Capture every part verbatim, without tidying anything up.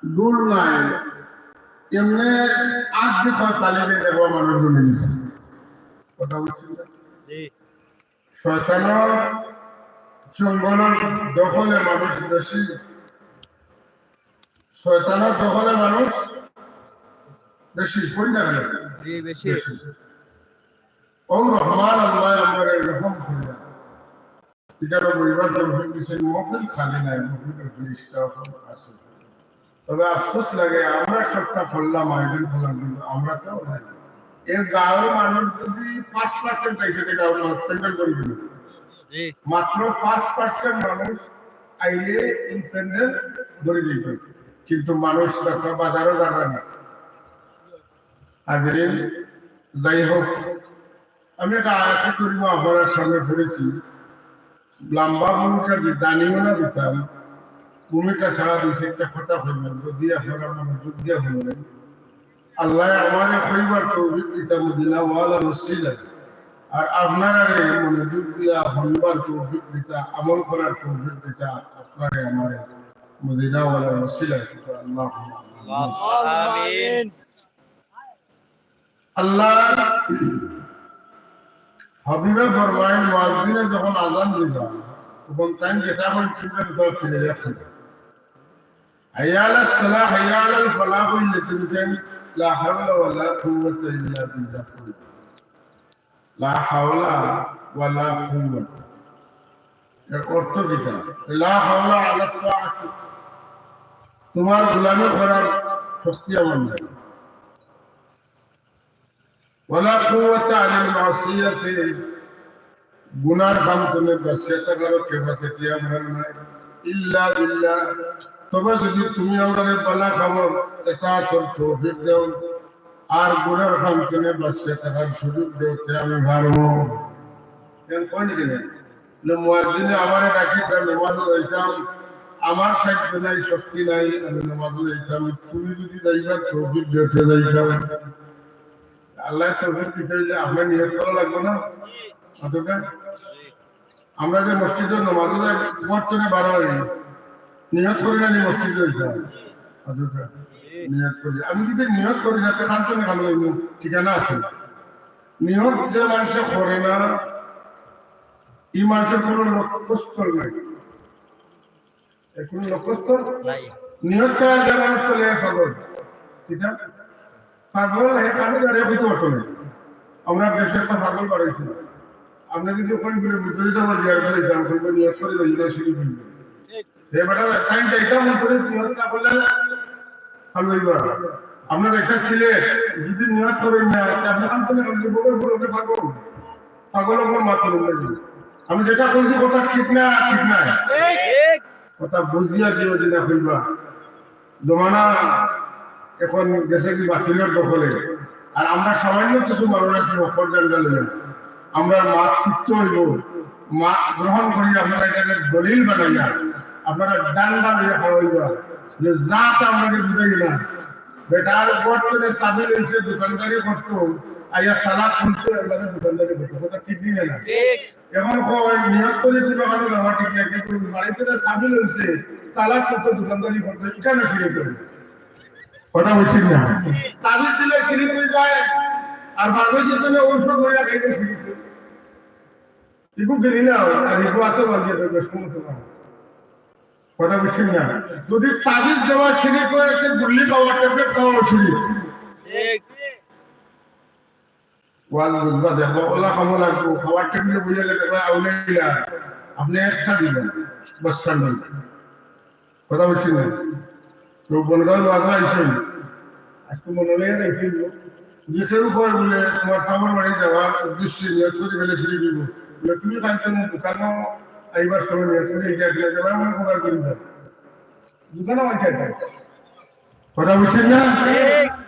দূর নাই, এমনে আজ যে কয় তালি দিয়ে দেখো মানুষ গুলি দিছে। কথা বুঝছেন না? শয়তানর জঙ্গলর দখলে মানুষ বেশি, শয়তানর দখলে মানুষ বেশি। কোন জায়গায়? জি, বেশি। বেশি। ও রহমান আল্লাহ, আমরা রহম করিয়া এখানে বইবার তৌফিক দিয়েছেন। মহফিল খালি নাই, মহফিলের ফিরিস্তা আছে। তবে আফসোস লাগে, আমরা সবটা করলাম, আয়োজন করলাম, কিন্তু আমরা তো নাই। এর গাঁওর মানুষ যদি পাঁচ পার্সেন্ট আইসে, তো গাঁওর মানুষ প্যান্ডেল করে দিল। জি। মাত্র পাঁচ পার্সেন্ট মানুষ আইলে এই প্যান্ডেল ভরে দিত, কিন্তু মানুষ তত বাজারও যাবে না। হাজিরিন, যাই হোক, আমি একটা আয়াতে করিমা আপনার সামনে পড়েছি, লম্বা ভূমিকা দি-, দানিও না দিতাম, ভূমিকা ছাড়া দুই চারটা কথা কইলাম, যদি আপনারা মনোযোগ দিয়া শুনলেন, আল্লাহ আমারে কইবার তৌফিক দিতা মদিনা ওয়ালা মসজিদে, আর আপনারারে মনোযোগ দিয়া শুনবার তৌফিক দিতা, আমল করার তৌফিক দিতা আপনারে আমারে মদিনা ওয়ালা মসজিদে। আল্লাহ আমিন। আল্লাহ হাবিবে ফরমায়, মুয়াজ্জিনে যখন আজান দিবা, তখন তাই যেটা বলছিলেন, তো ফিরে যাচ্ছেন। হাইয়া আলাস সালাহ, হাইয়া আলাল ফালাহ বললে তুমি কেন লা হাওলা ওয়ালা কুওয়াতা ইল্লা বিল্লাহ? লা হাওলা ওয়ালা কুওয়াতা। এর অর্থ কিতা? লা হাওলা আলা তাআতি, তোমার গোলামি করার শক্তি আমার নাই। ওয়ালা কুওয়াতা আনিল মাসিয়াতি, গুনার কাম তনে বাঁচিয়া থাকারও capacity আমরার নাই। ইল্লা বিল্লাহ, তবে যদি তুমি আমরারে ভালা কামর ইতাআতর তৌফিক দেও, আর গুনার কাম তনে বাঁচিয়া থাকার সুযোগ দেও, তে আমি পারমু। কেন কইন কিনা? বলে, মুয়াজ্জিনে আমারে ডাকি, তার নামাজও যাইতাম, আমার সাধ্য নাই, শক্তি নাই, আমি নামাজও যাইতাম, তুমি যদি যাইবার তৌফিক দেও, তে যাইতাম। আল্লাহ তৌফিক দিতে হইলে আপনার নিয়ত করা লাগবে না? অতটা আমরা যে মসজিদে নামাজে যাই, ঘর থেকে বার হই, নিয়ত করি না নি মসজিদে যাইতাম? অতটা নিয়ত করি। আমি যদি নিয়ত করি না, তো খান তো না খান, ঠিকানা আছে না। নিয়ত যে মানুষে করে না, এই মানুষের কোনো লক্ষ্যস্থল নাই। এর কোনো লক্ষ্যস্থল নাই। নিয়ত ছাড়া যে মানুষ চলে যায় পাগল। কিতা? পাগল, হে কানো দাঁড়িয়ে হইতে পারতো না। আমরা দেশে একটা পাগল বাড়াইছি। আপনি যদি ওখানে ঘুরে ঘুরতে যাওয়ার বিয়ার করে যান, কইবে নিয়ত করে যাই, এটা শুরু করবে। হে বেটা, তাই যাইতাম মন করে নিয়ত না করলে আমি ওই বার। আপনার একটা ছেলে যদি নিয়ত করেন না, তা আপনি কান থেকে আমি বগল করে ওকে পাগল। পাগল ওপর মাত করেন না। আমি যেটা কইছি কথা ঠিক না, ঠিক না? ঠিক। কথা বুঝিয়া দিও যেটা কইবা। জমানা এখন গেছে কি বাতিলের দখলে। আর আমরা সামান্য কিছু মানুষ আছি অপর জানটা লইয়া। আমরা মাত ফিরতে হইব, মাত গ্রহণ করি, আপনারা এটাকে দলিল বানাইয়া, আপনারা ডান্ডা লইয়া খাওয়াইবা, যে জাত আমরা বুঝাই না। বেটার ঘর থেকে চাবি লইছে, দোকানদারি করতো, আইয়া তালা খুলতো, এর বাদে দোকানদারি করতো। কথা ঠিক দিনে না? ঠিক। এখন কয়, নিয়ত করি কোনো কারণে ব্যবহার ঠিক না, কিন্তু বাড়িতে যে চাবি লইছে, তালা খুলতো, দোকানদারি করতো, এখানে শুরু করে। কথা বুঝছেন না? তাবিজ দিলে শিরিক হয়ে যায়, আর ফার্মেসির জন্য ঔষধ হইয়া খাইলে শিরিক হয়। ইগু গেলি না, আর ইগু আতে বাদ দিয়ে দেবে, শুনতে পারো। কথা বুঝছেন না? যদি তাবিজ দেওয়া শিরিক হয়, একটা গুল্লি খাওয়া, ট্যাবলেট খাওয়া শিরিক। ঠিক। ওয়াজ বুঝবা, দেখবা, ওলা খামো লাগবো, খাওয়ার টেবিলে বইয়া গেলে ভাই, আউলাইলা, আপনি একটা দিবেন, বাস স্ট্যান্ড। কথা বুঝছেন না? তো বনগাঁও বাবা আইসেন, আজকে মনে হয়ে দেখছেন, যে কেউ কয় বলে, তোমার সামর বাড়ি যাওয়ার উদ্দেশ্যে নিয়ত করে গেলে ফিরে দিব। বলে, তুমি খাইতে না, দোকানও আইবার সময় নিয়ত করে এই দেখলে, যে ভাই, মনে খবর করি না। দোকানও বাকি আছে। কথা বুঝছেন না?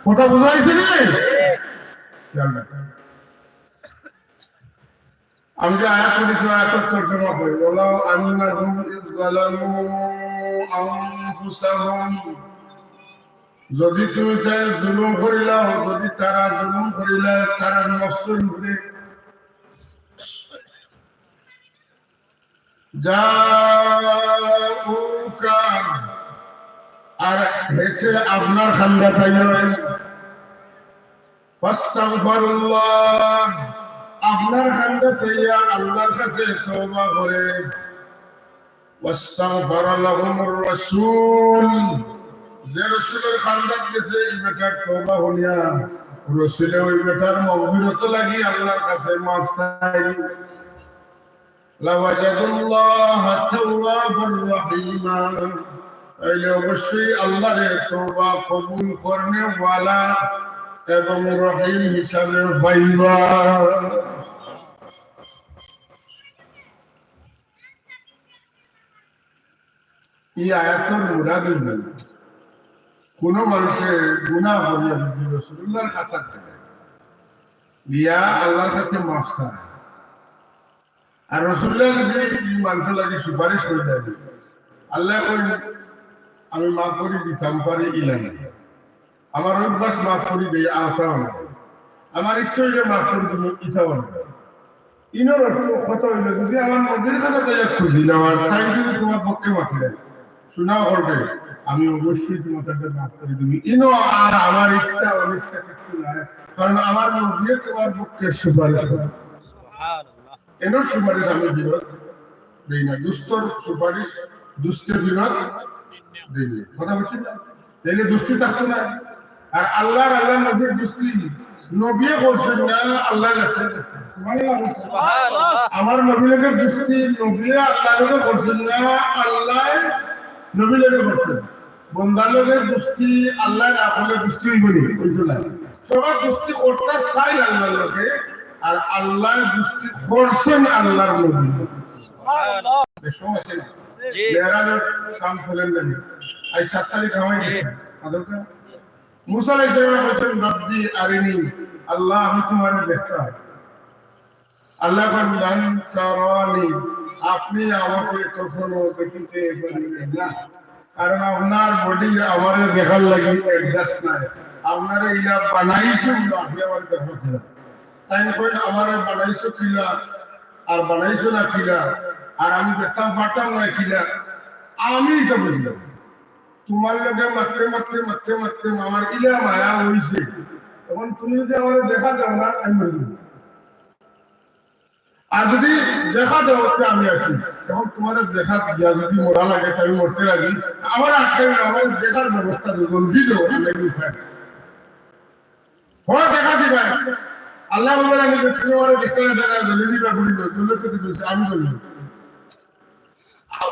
কথা বুঝাইছে নি? খেয়াল রাখেন। আমি যে আয়াত পড়েছি, আয়াত তর্জমা করি, "ওয়ালাউ আন্নাহুম ইয যালামু আনফুসাহুম", যদি তুমি তারা জুলুম করিলাও, যদি তারা জুলুম করিলা তারা নফসের উপরে, জাউকা, আর হেষে আপনার খান্দাত আইয়া, ফাস্তাগফিরুল্লাহ, আপনার খান্দাত আইয়া আল্লাহর কাছে তওবা করে। ওয়াস্তাগফারা লাহুমুর রাসূল, যে রসুলর খান্দাত গেছে, ই বেটার তওবা হুনিয়া রসুলে ওই বেটার মাগফিরত লাগি আল্লাহর কাছে মাফ চাই। লাওয়াজাদুল্লাহা তাওয়াবার রাহিমা, তাইলে অবশ্যই আল্লাহরে তওবা কবুল করনেওয়ালা এবং রহিম হিসাবে পাইবা। ই আয়াতর মুরাদ অইলো, কোনো মানষে গুনাহ করিয়া যদি রসুলুল্লাহর কাছে যায়, গিয়া আল্লাহর কাছে মাফ চায়, আর রসুলুল্লাহ যদি ই মানষর লাগি সুপারিশ করি দেয়, আল্লায় কইন, "আমি মাফ করি দিতাম পারি, ইলা না। আমার অভ্যাস মাফ করি দেই, আরটাও না। আমার ইচ্ছা অইলে মাফ করি দিমু, ইটাও না।" ইনোর অর্থ কথা অইলো, যদি আমার নবীর কাছে যাইয়া খুঁজি নেওয়ার, তাইন যদি তোমার পক্ষে মাতিলে, শোনা করবে, আমি অবশ্যই তোমার তাকে মাফ করি দিমু। ইনো আর আমার ইচ্ছা অনিচ্ছা কিচ্ছু নাই, কারণ আমার নবী তোমার পক্ষে সুপারিশ করে। সুবহানাল্লাহ। এনর সুপারিশ আমি ফিরত দেই না, দুস্তর সুপারিশ দুস্তে ফিরত দেই না। কথা বুঝছেন না? তাইলে দুস্তি থাকতো না। আর আল্লাহর, আল্লাহর নবীর দুস্তি নবীয়ে করছেন না, আল্লাহ গেছে। সুবহানাল্লাহ। সুবহানাল্লাহ। আমার নবীর লগে দুস্তি নবীয়ে আল্লাহর লগে করছেন না, আল্লাহ নবীর লগে করছেন। বন্দার লগে দুস্তি আল্লাহ না করলে দুস্তি অইবো নি? অইতো না। সবার দুস্তি করতে চাইল আল্লাহর লগে, আর আল্লাহ দুস্তি করছেন আল্লাহর নবীর লগে। সুবহানাল্লাহ। বেশ সময় আছে না? জি। মেরাজের শান শোনেন না নি? আজ সাত তারিখ আমার জি। গেছে। আদরকার? মুসা আলাইহিস সালাম বলছেন, "রাব্বি আরিনি, আল্লাহ, আমি তোমারে দেখতাম।" আল্লাহ বলেন, "লান তারানি, আপনি আমাকে কখনো দেখিতে পারবেন না, কারণ আপনার বডি আমারে দেখার লাগি অ্যাডজাস্ট নাই। আপনারে ইলা বানাইছো, আপনি আমারে দেখবা কিলা?" তাইন কইন, "আমারে বানাইছো কিলা, আর বানাইছো না কিলা, আর আমি দেখতাম পারতাম না কিলা, আমি ইটা বুঝলাম। তোমার লগে মাততে, মাততে, মাততে, মাততে আমার ইলা মায়া অইছে, এখন তুমি যদি আমারে দেখা দেও না, আমি মরি যাইমু।" আর যদি দেখা দেও, তে আমি আছি। এখন তোমারে দেখা দিয়া যদি মরা লাগে, তে আমি মরতে রাজি। আমারে আটকাইও না, আমারে দেখার ব্যবস্থা দেও, জলদি দেও, আর নাইলে উপায় নাই। হয় দেখা দিবা। আল্লাহ বলবেন, "আমি যে তুমি আমারে দেখতে না, দেখা জলদি দিবা, গুলি দেও, জলদি তো দিবা, আমি জলদি।"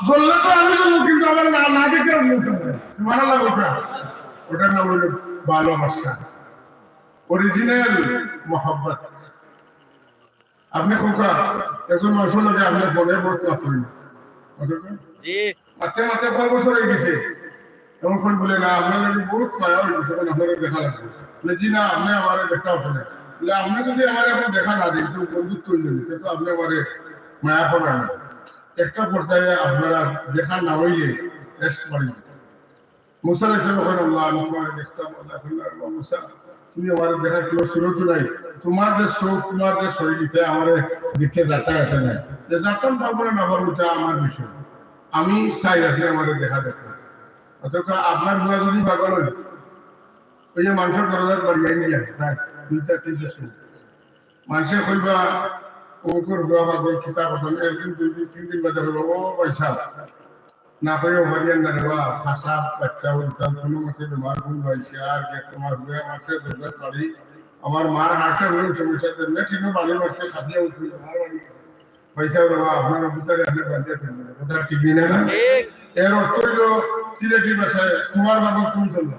জলদি তো আমি জলদি, কিন্তু আমার না, না দেখে আমি মরতে পারি। সুবহানাল্লাহ বলতে হয়। ওটার নাম হলো ভালোবাসা, অরিজিনাল মহব্বত। আপনি খোকা, একজন মানুষর লগে আপনি ফোনে বহুত মাতইন। মাতইন না? জি। মাততে মাততে কয় বছর অই গেছে? এমন করে বলে, "না, আপনার লগে বহুত মায়া অই গেছে, এখন আপনারে দেখা লাগবো।" বলে, "জি না, আপনি আমারে দেখা অইতো না।" বলে, "আপনি যদি আমারে এখন দেখা না দেন, তো বন্ধুত্ব অইলো না, তো আপনি আমারে মায়া করবেন না।" একটা পর্যায়ে আপনার আর দেখা না অইলে টেস্ট মারি। মুসা আলাইহিস সালাম কইন, "আল্লাহ, আমি তোমারে দেখতাম।" আল্লাহ কইন, "আল্লাহ মুসা, তুমি আমারে দেখার কোনো সুরত নাই। তোমার যে চউখ, তোমার যে শরীর, ইতা আমারে দেখতে যাতা এটা নাই। যে যাতাম পারবো না, না পারবো, ইটা আমার বিষয়। আমি চাই আপনি আমারে দেখা দেখতাম।" অথচ আপনার ফুয়া যদি পাগল অইন, ওই যে মানষর দরজাত বাড়ি আইন দিয়া, প্রায় দুইটা তিনটার সময়। মানষে কইবা, "অমুকর ফুয়া পাগল, কিতা কথা।" একদিন, দুই দিন, তিন দিন বাদে কইবা, "ও ভাই সাহেব, না কইও পারিয়ার না রে বা, খাসা বাচ্চা অইতাম, কোনো মতে বেমার গুণ অইছে, আর কে তোমার ফুয়া মারছে, দরজাত বাড়ি, আমার মার হার্টে অনেক সমস্যা, তো নেট ইনো বাড়ি মারছে, খাসিয়া উঠছিল, মার বাড়ি।" ভাই সাহেব রে বা, আপনার অভিজ্ঞতায় আপনি বাদ দিয়ে থাকবেন। কথা ঠিক নি না? ঠিক। এর অর্থ অইলো সিলেটি ভাষায়, "তোমার পাগল তুমি চলো।"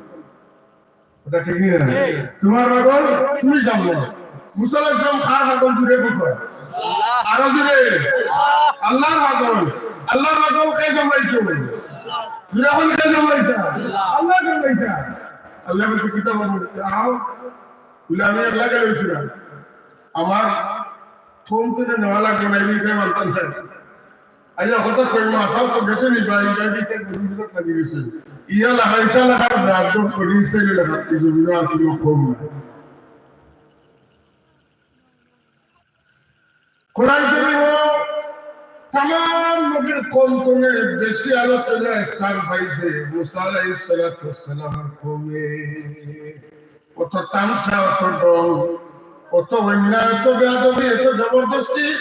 কথা ঠিক নি না? ঠিক। তোমার পাগল তুমি সামলাও। মুসা আলাইহিস সালাম কার পাগল জুড়ে কথা? আল্লাহ। আরো জুড়ে। আল্লাহ। আল্লাহর পাগল। আল্লাহর পাগল কে সামলাইতো? জুড়ে এখন কে সামলাইতো? আল্লাহ। আল্লাহ সামলাইতো। আল্লাহ বলতে কিতা বলবো? আও। বলে, "আমি আল্লাহ গেলে হইছি না। আমার ফোন তো নেওয়া লাগবে না, আমি এটাই মানতাম না।" আইয়া কথা কই, "মা, সব তো গেছে নি ভাই, ভাই, দিতে গরিব তো খালি গেছে। ইয়া লাগা, ইটা লাগা, ব্রাহ্মণ করি, ইসরায়েল লাগা, এই জমিনে আর কোনো কম না।" কোরআন শরীফ তামাম নবীর কওম তনে বেশি আলোচনার স্থান পাইছে মুসা আলাইহিস সালাতু ওয়াস সালামের কওমে। অত তামশা, অত ঢং, অত অন্যায়, অত বেয়াদবি, অত জবরদস্তি,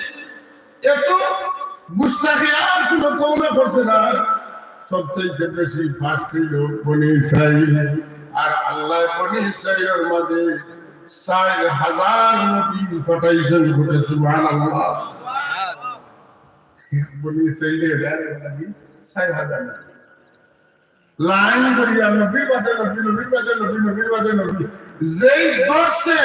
এত গুস্তাখি আর কোনো কওমে করছে না। সবচাইতে বেশি first অইল বনি ইসরাইল। আর আল্লাহ বনি ইসরাইলের মাঝে চার হাজার নবী পাঠাইছেন। সুবহানাল্লাহ। বনি ইসরাইল এরা চার হাজার নবী। লাইন করিয়া নবীর বাদে নবী, নবীর বাদে নবী, নবীর বাদে নবী। যেই ধরছে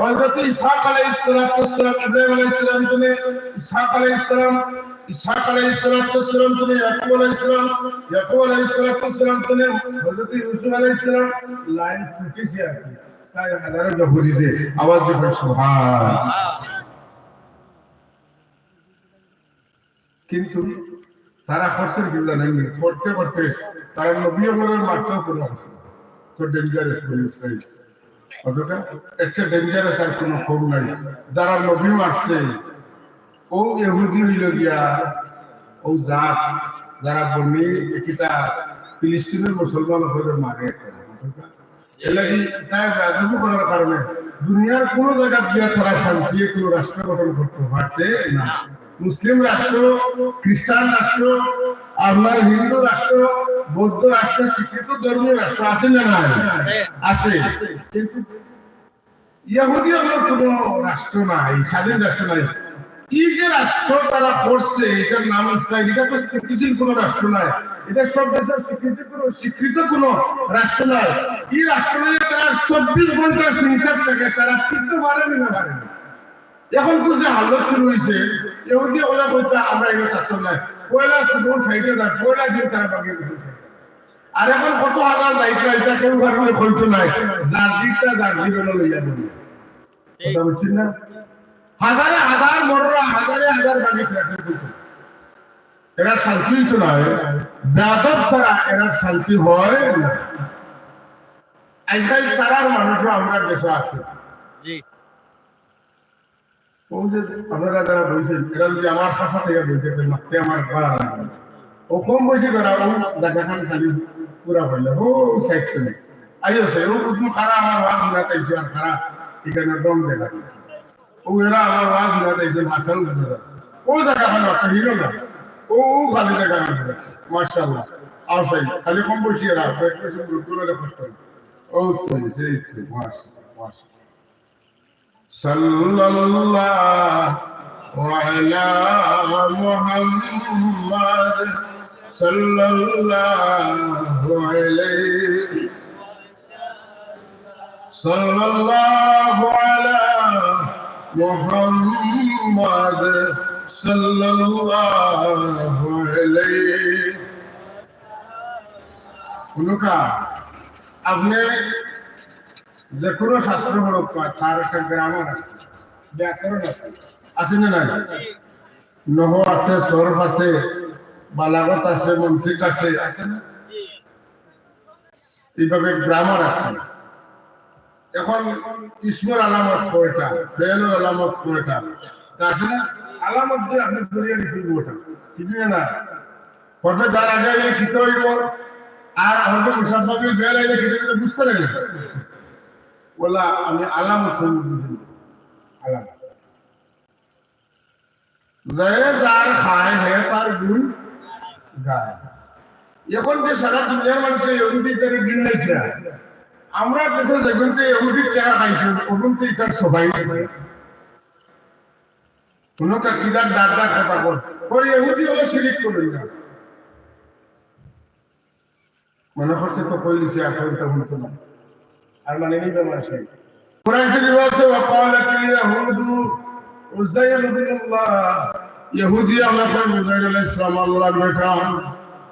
হযরত ইসহাক আলাইহিস সালাতু ওয়াস সালাম, ইব্রাহিম আলাইহিস সালাম তনে ইসহাক আলাইহিস সালাম, ইসহাক আলাইহিস সালাতু ওয়াস সালাম তনে ইয়াকুব আলাইহিস সালাম, ইয়াকুব আলাইহিস সালাতু ওয়াস সালাম তনে হযরত ইউসুফ আলাইহিস সালাম, লাইন ছুটিছে আর কি। চার হাজারও যা বুঝিছে, আওয়াজ যখন সুবহান। কিন্তু তারা করছেন কি জানেননি? করতে করতে তারা নবী অকলরে মারতেও করছে। তো dangerous বনি ইসরাইল। অতটা একটা dangerous আর কোনো কওম নাই। যারা নবী মারছে, ও ইহুদি অইল গিয়া, ও জাত, যারা বনি একিতা ফিলিস্তিনের মুসলমান অকলরে মারে। এর লাগি তাই বেয়াদবি করার কারণে দুনিয়ার কোনো জায়গা গিয়া তারা শান্তি কোনো রাষ্ট্র গঠন করতে পারছে না। মুসলিম রাষ্ট্র, খ্রিস্টান রাষ্ট্র, আপনার হিন্দু রাষ্ট্র, বৌদ্ধ রাষ্ট্র, স্বীকৃত ধর্মীয় রাষ্ট্র আছে না নাই? আছে। আছে। কিন্তু ইহুদি অকলর কোনো রাষ্ট্র নাই, স্বাধীন রাষ্ট্র নাই। এই যে রাষ্ট্র তারা করছে, এটার নাম ইসরাইল, এটা তো স্থিতিশীল কোনো রাষ্ট্র নাই, এটা সব দেশের স্বীকৃত কোনো, স্বীকৃত কোনো রাষ্ট্র নাই। এই রাষ্ট্র নিয়ে তারা চব্বিশ ঘন্টা চিন্তা থাকে, তারা টিকতে পারেনি না পারেনি। এখন কোন যে হালত শুরু হয়েছে, ইহুদি অকলে কইতা আমরা এখানে থাকতাম না, পয়লা শুধু সাইডে না, পয়লা দিন তারা বাকি দিয়েছে। আর এখন কত হাজার যাইতে যাইতে কেউ কারণে হইতো নাই, যার জিতটা যার জীবনে লইয়া বলি। কথা বুঝছেন না? হাজারে হাজার মররা, হাজারে হাজার বাকি ট্রাকে হইতো। এরা শান্তি হইতো না, বেয়াদব ছাড়া এরা শান্তি হয় না। আজকাল তারার মানুষও আমরা দেশে আছে। জি। ও যে আপনারা যারা বলছেন, এরা যদি আমার ভাষা থেকে বলতে, মারতে আমার ভালো লাগে। ও কম বয়সী যারা, ও জায়গাখান খালি পুরা হইলে, ও সাইড করে। আইও সে, ও বুঝুন, খারা আমার ওয়াজ না তাইছে, আর খারা এখানে দম দেখা। ও এরা আমার ওয়াজ না তাইছে, ভাষা উঠবে না। ও জায়গাখান একটা হিরো না। ও, ও খালি জায়গাখান। মাশাআল্লাহ। আও সাই, খালি কম বয়সী এরা, বেশ বেশি গ্রুপ করে কষ্ট হয়। ও তো, এই তো, মাশাআল্লাহ, মাশাআল্লাহ। صلى الله على محمد، صلى الله عليه، صلى الله على محمد، صلى الله عليه। হুনুক্কা, আপনে যে কোনো শাস্ত্র পড়ুক্কা, তার একটা গ্রামার আছে, ব্যাকরণ আছে, আছে না নাই? নহু আছে, সরফ আছে, বালাগত আছে, মন্তিক আছে, আছে না? এইভাবে গ্রামার আছে। এখন ইসমর আলামত কয়টা, ফেলর আলামত কয়টা, তা আছে না? আলামত দিয়া আপনে ধরিয়া নিতে অইবো ওটা, ঠিক না? হরফে জার আগে আইলে কিতা অইবো, আর হরফে মুসাব্বাবিল ফেল আইলে কিতা অইবো বুঝতে লাগে। ওলা আমি আলামত বুঝি, আলামত। যে যার খায়, হে তার গুণ গায়। এখন যে সারা দুনিয়ার মানুষে ইহুদি ইতারে গুণ নাই কিনা? আমরা দেশে যেগুনতে ইহুদির টাকা খাইছি, ওগুনতে ইতার সবাই। কোনো কাকিদার ডাক ডাক কথা বল, পরে ইহুদি হলে শিরিক করবেন না। মনে করছে তো কইলিছে, আর কইতে বলতো না। আর মানে নিবে মানুষ নাই। কোরআন শরীফ আছে, "ওয়া ক্বালাতিল ইয়াহুদু উযাইরু ইবনুল্লাহ।" ইহুদি আল্লাহ তাআলা উযাইর আলাইহিস সালাম আল্লাহর বেটা।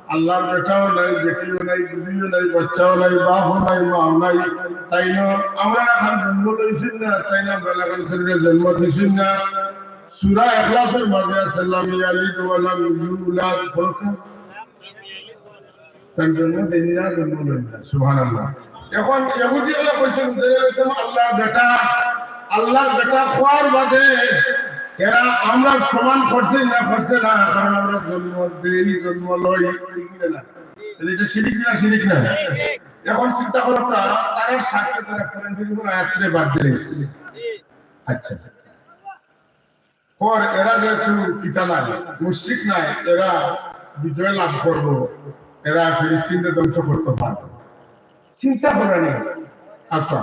আল্লাহর বেটাও নাই, বেটিও নাই, বিবিও নাই, বাচ্চাও নাই, বাপও নাই, মাও নাই। তাইন আমরা এখন জন্ম লইছি না, তাইন আমরা লাগান শরীরে জন্ম দিছি না। সূরা ইখলাসের মাঝে আছে, "লাম ইয়ালিদ ওয়া লাম ইউলাদ।" বলতো? তার জন্য দিন না, জন্ম নেন না। সুবহানাল্লাহ। এখন ইহুদি অকলে কইছইন, "উযাইর আলাইহিস সালাম আল্লাহর বেটা।" আল্লাহর বেটা কওয়ার বাদে এরা আমরার সমান করছে না, করছে না, কারণ আমরা জন্ম দেই, জন্ম লই, ঠিক না? তাহলে এটা শিরিক না, শিরিক না? এখন চিন্তা করো, তা তারার স্বার্থে তারা কোরআন শরীফের আয়াতরে বাদ দিলাইছে। আচ্ছা, পর এরা যেহেতু কিতা নাই, মুশরিক নাই, এরা বিজয় লাভ করবো, এরা ফিলিস্তিনকে ধ্বংস করতে পারবে। চিন্তা করা নেই। আচ্ছা,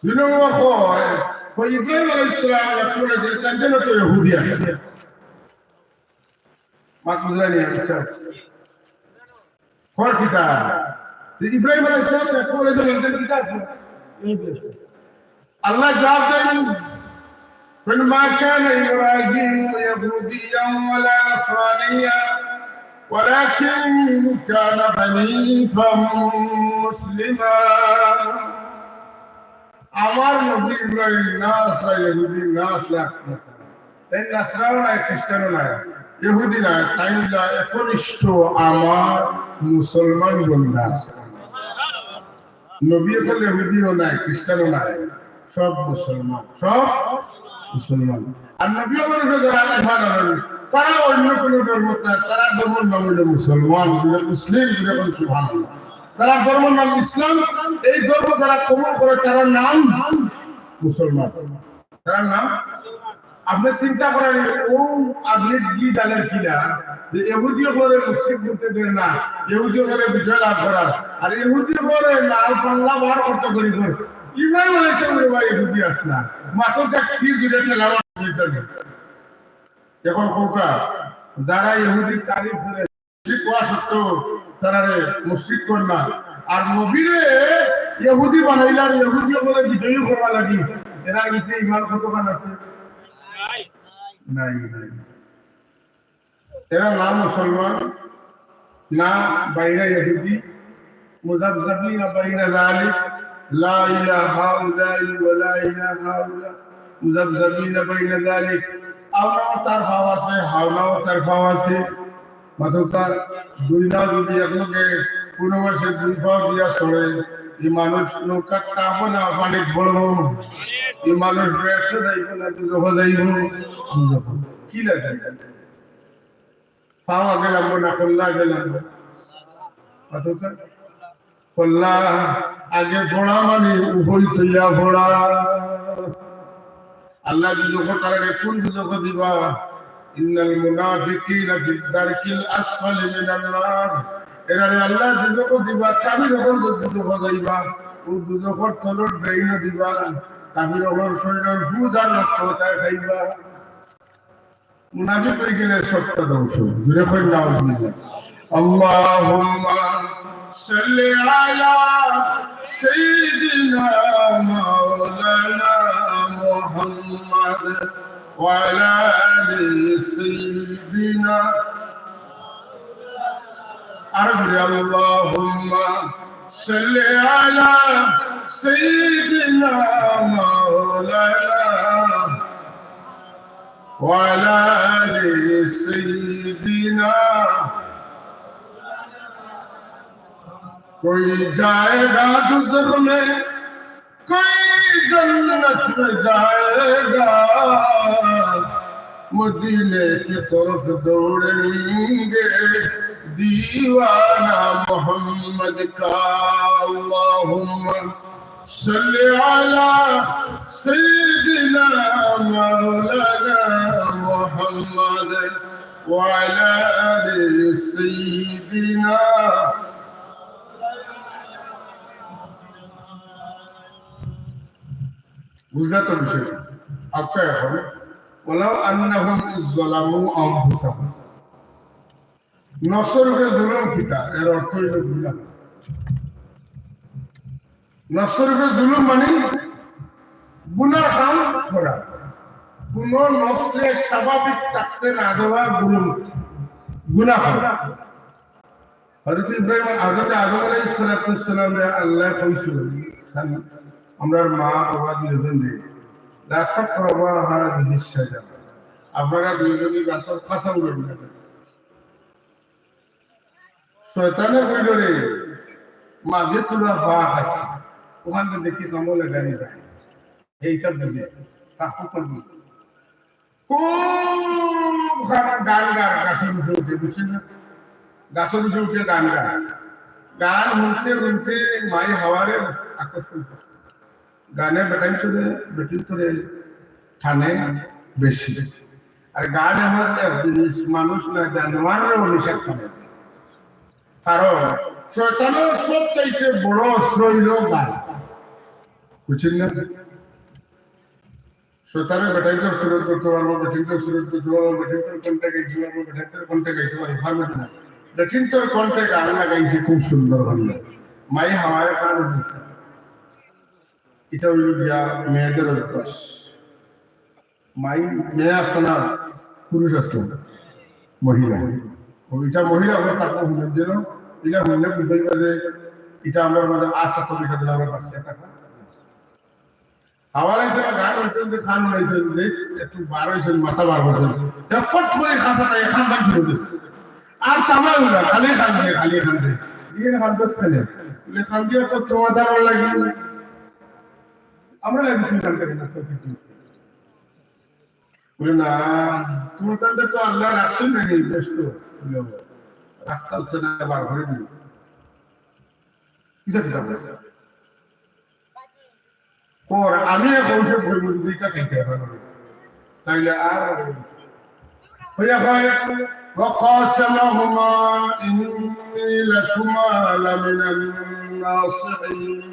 দুই নম্বর কয়, কয় ইব্রাহিম আলাইহিস সালাম এক বলে যে তার জন্য তো ইহুদি আছে। মাত বুঝলানি? আচ্ছা। কর কিতা? যে ইব্রাহিম আলাইহিস সালাম এক বলে যে তার জন্য কিতা আছে? ইহুদি আছে। আল্লাহ জবাব দেন, قل ما كان إبراهيم يهوديا ولا نصرانيا ولكن كان حنيفا مسلما। আমার নবী ইব্রাহিম না আসলা ইহুদি, না আসলা নাসারা। তাইন নাসারাও নায়, খ্রিস্টানও নায়, ইহুদি নায়, তাইন অইলা একনিষ্ঠ আমার মুসলমান বন্দা। নবী অকল ইহুদিও নায়, খ্রিস্টানও নায়, সব মুসলমান, সব মুসলমান। আর নবী অকলর উপরে যারা ঈমান আনইন, তারা অন্য কোনো ধর্ম নায়, তারার ধর্মর নাম অইলো মুসলমান, অইলো মুসলিম, যেরকম সুবহানাল্লাহ। তারার ধর্মর নাম ইসলাম, এই ধর্ম যারা কবুল করে, তারার নাম মুসলমান। তারার নাম? আপনে চিন্তা করেন, অউ আপনে কি জানেন কিনা যে ইহুদি অকলরে মুশরিক বলতে দেন না, ইহুদি অকলরে বিজয় লাভ করার, আর ইহুদি অকলরে লাল পাল্লা বার করতে করি কর। ইব্রাহিম আলাইহিস সালাম রে ভাই ইহুদি আস না, মাত্র যা কি জুড়ে ঠেলা মারতে জানে। এখন কউক্কা, যারা ইহুদির তারিফ করে মুশরিক অওয়া সত্ত্বেও তারারে মুশরিক কর না। আর নবীরে ইহুদি বানাইলা, আর ইহুদি অকলরে বিজয়ী করবার লাগি, এরার ভিতরে ঈমান কতখান আছে? নাই, নাই। এরা না মুসলমান, না বাইনা ইহুদি, মুযাবযাবিনা বাইনা যালিক, লা ইলা হাউলাই ওয়া লা ইলা হাউলা, মুযাবযাবিনা বাইনা যালিক। হাওনাও তার পাও আছে, হাওনাও তার পাও আছে। মাতউক্কা, দুই নাও যদি একলগে কুনু মাসে দুই পাও দিয়া চড়ে, ই মানুষ নৌকাত থাকবো না পানিত পড়বো? ই মানুষ বেহেস্তো যাইবো না দুজখো যাইবো? দুজখো। কি লাগে? পাও আগে লাগবো না কল্লা আগে লাগবো? মাতউক্কা। কল্লা আগে পড়া মানে উভয় তৈয়া পড়া। আল্লাহ দুজখো তারারে কুন দুজখো দিবা? ইন্নাল মুনাফিকিনা ফিদ দারকিল আসফালি মিনান নার। এরারে আল্লাহ দুজখো দিবা, কাফির অকল দুজখো যাইবা, অউ দুজখর তলর ড্রেইনো দিবা, কাফির অকলর শরীরর পুজ আর রক্ত অতায় খাইবা। মুনাফিক অইগেলে সবটা ধ্বংস। জুরে কইন নাউজুবিল্লাহ। اللهم صل على سيدنا مولانا محمد وعلى آل سيدنا। আরো জুরে, اللهم صل على سيدنا مولانا وعلى آل سيدنا। کوئی جائے گا دوزخ میں، کوئی جنت میں جائے گا، مدینے کی طرف دوڑیں گے دیوانہ محمد کا۔ اللهم صل على سيدنا مولانا محمد وعلى آل سيدنا। বুঝলা তো বিষয়টা? আচ্ছা, এখন, ولو أنهم إذ ظلموا أنفسهم। নফসর উপরে জুলুম কিতা? এর অর্থ অইলো গুনাহ। নফসর উপরে জুলুম মানে গুনার কাম করা। কুনু নফসরে স্বাভাবিক থাকতে না দেওয়া জুলুম, গুনাহ করা। হযরত ইব্রাহিম, হযরত আদম আলাইহিস সালাতু ওয়াস সালামরে আল্লায় কইছইন, আমরার মা বাবা দুইজনরে, لا تقربا هذه الشجرة، আপনারা দুইজনে গাছর কাছে উঠইন না। শয়তানে কইলো, রে, মাঝে থুড়া ফাঁক আছে, অখান থাকি দেখি কামড় লাগানি যায়। এইটা বুঝে, তাকওয়া বুঝে। খুব গান গার, গাছর উপরে উঠে, বুঝছইন না? গাছর উপরে উঠে গান গার। গান হুনতে হুনতে মাই হাওয়ারে আকর্ষণ করছে। গানে বেটাইন্তরে, বেটিন্তরে টানে বেশি। আর গান এমন এক জিনিস, মানুষ না, জানোয়াররেও নিষেধ করে। কারণ শয়তানের সবচাইতে বড় অস্ত্র অইল গান। বুঝছইন না? শয়তানে বেটাইন্তর সুরত ধরতে পারবো, বেটিন্তর সুরত ধরতে পারবো, বেটিন্তর কণ্ঠে গাইতে পারবো, বেটাইন্তর কণ্ঠে গাইতে পারবো, পারবো না। বেটিন্তর কণ্ঠে গান লাগাইছে খুব সুন্দর করি। মাই হাওয়ায় কান উঠেছে। ইটা অইল গিয়া মেয়েদের অভ্যাস। মাই মেয়ে আসতো না, পুরুষ আসতো, মহিলা। ও ইটা মহিলা অইলে তাকে হুনতে দিল, ইটা হুনলে বুঝাইবা যে ইটা আমরার মাঝে আছে, তরিকা দিলে আমরা বাঁচিয়া থাকা। হাওয়া লাইছে না, গান হইছে, যে খান হইছে, যে একটু বার হইছে, মাথা বার হইছে, হে ফট করে খাসা তাই খান খান শুরু করছে। আর তামাই উড়া, খালি খান দিয়ে, খালি খান দিয়ে। ইখান খান তো ছেলে। বলে, "খান দিয়ে তো তোমার দাঁড়ানো লাগে।" আমরা লাগে তুই জানতে পারি না, তোর কিছু। বলে, "না, তোমার দাঁড়াতে তো আল্লাহ রাখছেন না, এই বেশ তো।" বলে, "রাস্তা উত্তর না বার করে দিল।" এটা কি ব্যাপার? পর আমি এক ঔষধ হইব, যদি এটা খাইতে পারো, তাইলে আর হইয়া হয়, "وقاسمهما إني لكما لمن الناصحين।"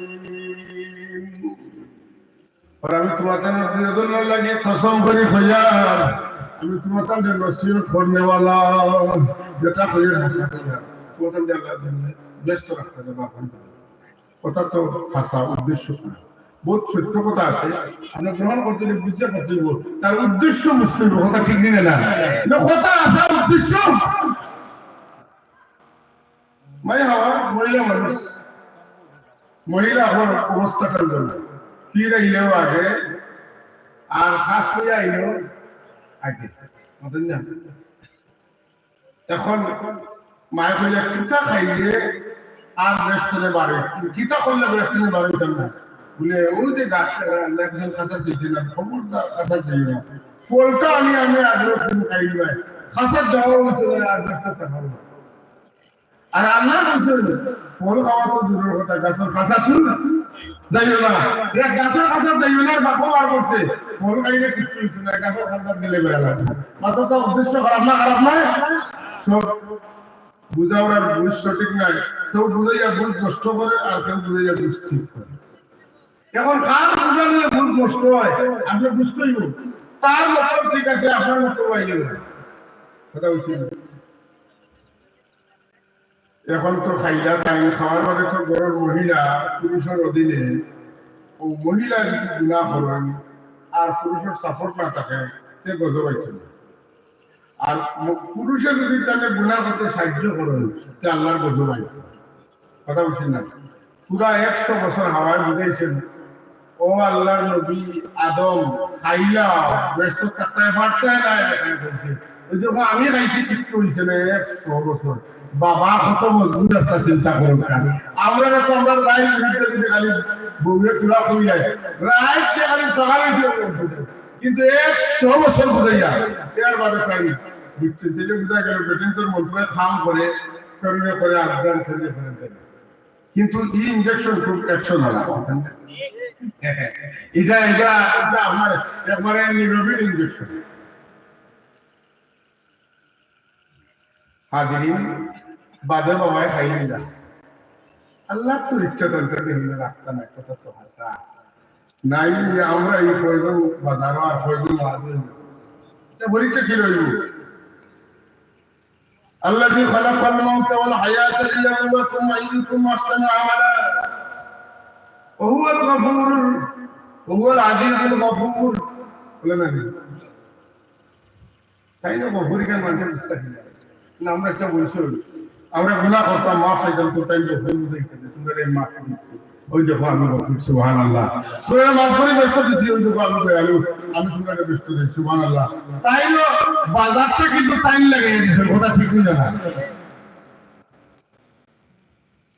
আর আমি তোমাদের দুইজনের লাগি কসম করি কইয়ার, আমি তোমাদের নসিহত করনেওয়ালা, যেটা কইয়ার হাসা কইয়ার, তোমাদের আল্লাহ ব্যস্ত রাখতে হবে। কথা তো হাসা, উদ্দেশ্য খারাপ। বহুত সত্য কথা আছে, আমরা গ্রহণ করতে হলে বুঝতে পারতে হইব, তার উদ্দেশ্য বুঝতে হইব, কথা ঠিক নি না? না, কথা হাসা, উদ্দেশ্য। মাই হাওয়া মহিলা মানুষ, মহিলা আমার অবস্থাটা হইল না, ফির আইলেও আগে, আর হাস লইয়া আইলেও আগে। বুঝলেন না? এখন মায়ে কইলে, "কিতা খাইলে আর বেহেশত থনে বার অইতাম? কিতা করলে বেহেশত থনে বার অইতাম না?" বলে, "ওই যে গাছ থেকে আল্লাহ কিছু খাসা দিতে না, খবরদার খাসা দিও না। ফলটা আমি, আমি আর বেহেশত থনে খাই না। খাসা যাওয়া হইতো না, আর বেহেশত থাকা হইতো না।" আর আল্লাহ বলছেন, ফল খাওয়া তো দূরের কথা, গাছের খাসা তুই যাইও না। এক গাছের খাসা যাইও না, বাপও বার করছে। ফল খাইলে কিচ্ছু হইতো না, গাছের খাসা দিলে বেড়া লাগবে। মাত্র তো উদ্দেশ্য খারাপ না, খারাপ নয়? সব বুঝাওয়ার বুঝ সঠিক নাই। কেউ বুঝাইয়া বুঝ নষ্ট করে, আর কেউ বুঝাইয়া বুঝ ঠিক করে। এখন কার বুঝানো বুঝ নষ্ট হয়, আপনি বুঝতেই হবে। তার মতলব ঠিক আছে, আপনার মতলব বাইরে না। কথা বুঝছেন? এখন তো খাইলা তাইন, খাওয়ার বাদে তো ঘরর মহিলা পুরুষর অধীনে, ও মহিলা যদি গুনা করেন আর পুরুষর সাপোর্ট না থাকে, তে গজব আইতো না। আর ম-, পুরুষে যদি তাহলে গুনা করতে সাহায্য করেন, তে আল্লাহর গজব আইতো। কথা বুঝছেন না? পুরা একশো বছর হাওয়ায় বুঝাইছেন, "ও আল্লাহর নবী আদম, খাইলা, বেহেশত থাকতে পারতে না, এটা খাই ফেলছে।" ওই দেখো, আমি খাইছি, কিচ্ছু হইছে না, একশো বছর। বাবা কত মজবুত রাস্তা চিন্তা করুন। আমরা না তো আমরা বাইরে ঘুরতে ঘুরতে খালি বউরে তুলা কই যায়। রাইত যে খালি সকালে উঠে উঠে। কিন্তু একশো বছর বুঝাইয়া, এর বাদে তাই বুঝতে দিলে বুঝা গেল, বেটিন্তর মন্ত্রে কাম করে, ফেরুয়ে করে, আফগান ফেরুয়ে করে দেয়। কিন্তু এই ইঞ্জেকশন খুব একশো না লাগে। এটা, এটা, এটা আমার একবারে নিরবিল ইঞ্জেকশন। হাজিরিন, বাদে বাবায় খাইল না। আল্লাহর তো ইচ্ছা চলতে বিভিন্ন রাস্তা নাই, কথা তো হাসা। নাই, আমরা এই কয়জন বাজারো আর কয়জন ওয়াজে। তা বলি তো কি রইল? الذي خلق الموت والحياة ليبلوكم أيكم أحسن عملا وهو الغفور، وهو العزيز الغفور। বলে না নি? তাই না, গফুর কেন মানুষের বুঝতে পারি না। না, আমরা একটা বলছি, আমরা গুনাহ করতাম, মাফ চাইতাম, তো তাই গফুর বুঝাই কেন? তোমরা এই মাফ করে দিচ্ছি। ওই দেখো আমি গফুর, সুবহানাল্লাহ। তোমরা মাফ করে বেহেশত দিছি, ওই দেখো আমি দয়ালু, আমি তোমরা বেহেশত দিই, সুবহানাল্লাহ। তাই না, বাজারটা কিন্তু টাইম লাগে, এই বিষয়ে কথা ঠিক হয়ে যাবে।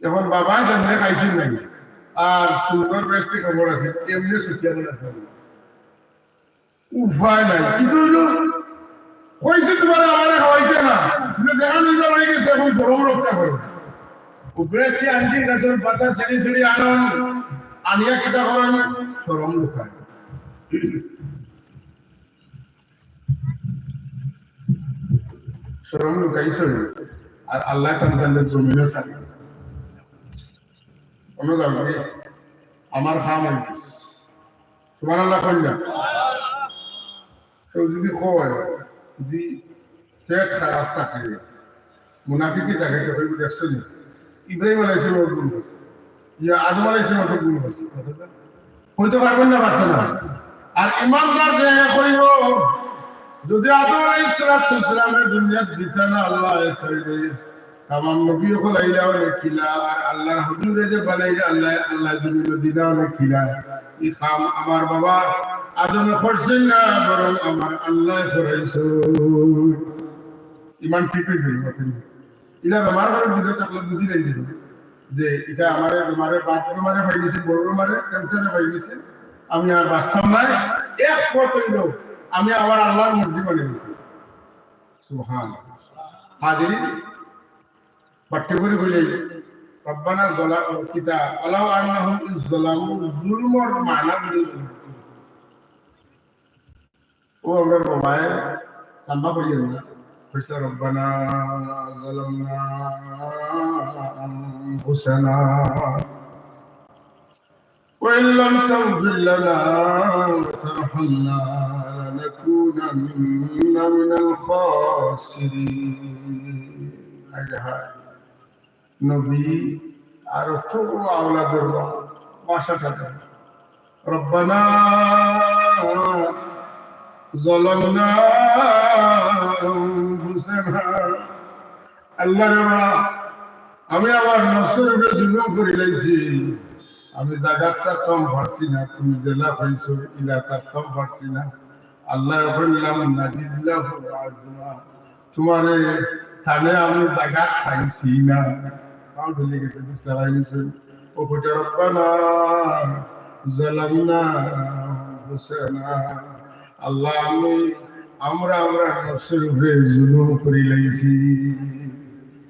এখন বাবা যেমনি খাইছেন নাই, আর সুন্দর বেহেশতি খবর আছে, এমনি সুখিয়া বলে খাবেন। উপায় নাই। কিন্তু অইলো, কইছি তুমারে আমারে খাওয়াইতে না। কিন্তু দেখা নিয়ে হয়ে গেছে, এখন শরম রক্ষা করো। উপরে কি আঙ্জির গাছের পাতা ছিঁড়ি ছিঁড়ি আনন, আনিয়া কিতা করন? শরম লুকায়। শরম লুকাইছে। আর আল্লাহ তান তানরে জমিনো ছাড়ি দিছে। অন্য যাও রে, আমার কাম অই গেছে। সুবহানাল্লাহ কইন না। কেউ যদি কয়, যদি পেট খারাপ থাকে, মুনাফিকি থাকে, তো কইব, "দেখছো নি? ইব্রাহিম আলাইহিস সালামর ভুল করছে, ইয়া আদম আলাইহিস সালামর ভুল করছে।" কইতে পারবেন না, পারতো না। আর ইমানদার যে কইব, যদি আদম আলাইহিস সালাতু ওয়াস সালামরে দুনিয়াত দিতা না আল্লাহ, তাইলে তামাম নবী অকল আইলা অনে কিলা, আর আল্লাহর হাবিবরে যে বানাইলা আল্লাহ, আল্লাহ জমিনো দিলা অনে কিলা। ই কাম আমার বাবা আদমে করছইন না, বরং আমার আল্লাহ করাইছইন। ইমান ঠিক অই গেল, মাতেন। ইলা বেমার করে দিতে থাকলে বুঝি যাই দিল যে ইটা আমারে, আমারে বাত বেমারে পাই গেছে, বড় বেমারে, ক্যান্সারে পাই গেছে, আমি আর বাঁচতাম না। এক পথ অইল, আমি আবার আল্লাহর মর্জি মানি নিতাম। সুবহান। হাজিরি, বাট্টি করি কইলে, রব্বানা জালা-, কিতা, ওয়ালাউ আন্নাহুম ইজ জালামু, জুলুমর মানা বুঝি। ও আমরার বাবায় কান্দা করিয়েন না, কইছে, "রব্বানা জালামনা আনফুসানা।" وإن لم تغفر لنا وترحمنا لنكونن من الخاسرين। হায় রে হায়। নবী আর তো আওলাদের ভাষাটা দেন। রব্বানা জালামনা আনফুসানা। আল্লাহ রে বা, আমি আমার নফসর উপরে জুলুম করি লাইছি। আমি জাগাত থাকতাম পারছি না, তুমি যেলা পাইছো, ইলা থাকতাম পারছি না। আল্লাহ বললাম, নাজিদ লাহু আজরা। তুমারে তানে আমি জাগাত পাইছি না। পাও ঢুলে গেছে, বুঝতে পারিনি। ও কইতে, রব্বানা জালামনা আনফুসানা। আল্লাহ, আমি, আমরা, আমরা নফসর উপরে জুলুম করি লাইছি।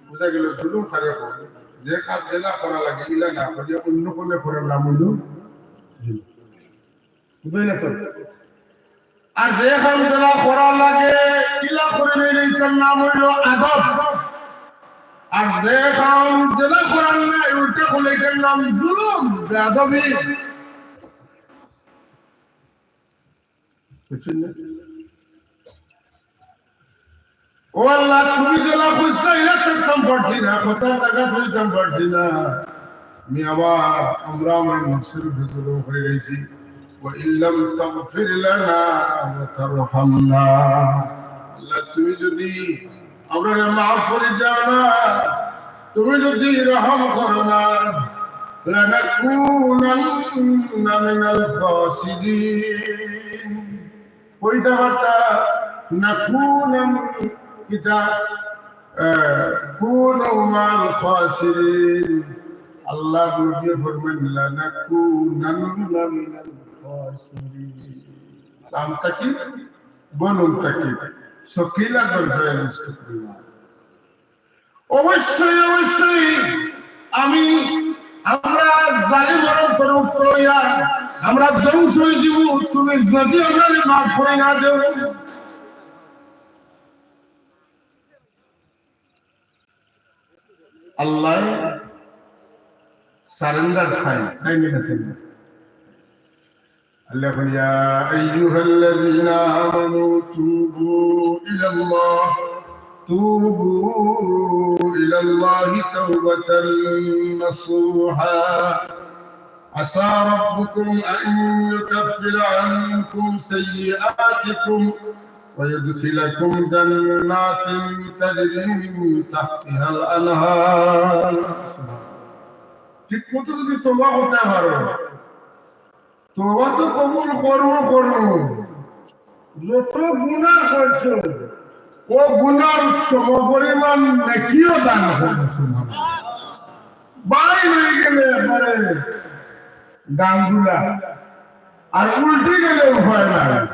বুঝা গেল, জুলুম কারে কয়? যে কাজ যেলা করা লাগে, ইলা না করিয়া অন্য কোনে করার নাম অইল জুলুম। বুঝলে তো? আর যে কাম যেলা করা লাগে, ইলা করি লাইলে, ইটার নাম অইল আদব। আর যে কাম যেলা করার নাই, উল্টা করলে, ইটার নাম জুলুম, বেয়াদবি। বুঝছেন না? ও আল্লাহ, তুমি যেলা কইছো, ইলা থাকতাম পারছি না, কথার জাগাত অইতাম পারছি না। আমি আবার, আমরা আমার নফসর উপরে জুলুম করি লাইছি। وإن لم تغفر لنا وترحمنا। আল্লাহ, তুমি যদি আমরারে মাফ করি দেও না, তুমি যদি রহম করো না, لنكونن من الخاسرين। কইতা পারতা, নাকুনান, কিতা, আহ, কুনু মাল খাসিরিন। আল্লাহর নবী ফরমাইন, লানাকুনান্না মিনাল খাসিরিন। লাম তাকিদ, বা নুন তাকিদ, সকিলা বল ফেল মুস্তাকবিলা। অবশ্যই, অবশ্যই আমি, আমরা জালিম অন্তর্ভুক্ত অইয়া আমরা ধ্বংস অই যিমু, তুমি যদি আমরারে মাফ করি না দেও। আল্লাহ surrender খাই, খাই না surrender। আল্লাহ বলেন, يا أيها الذين آمنوا توبوا إلى الله، توبوا إلى الله توبة نصوحا، عسى ربكم أن يكفر عنكم سيئاتكم ويدخلكم جنات تجري من تحتها الأنهار। ঠিক মতো যদি তওবা করতে পারো, তওবা তো কবুল করমু, করমু। যত গুনাহ করছো, ও গুনার সমপরিমাণ নেকিও দান করমু। সুবহানাল্লাহ। বাইর অই গেলে একবারে গাঙ্গুলা, আর উল্টি গেলে উপায় নাই।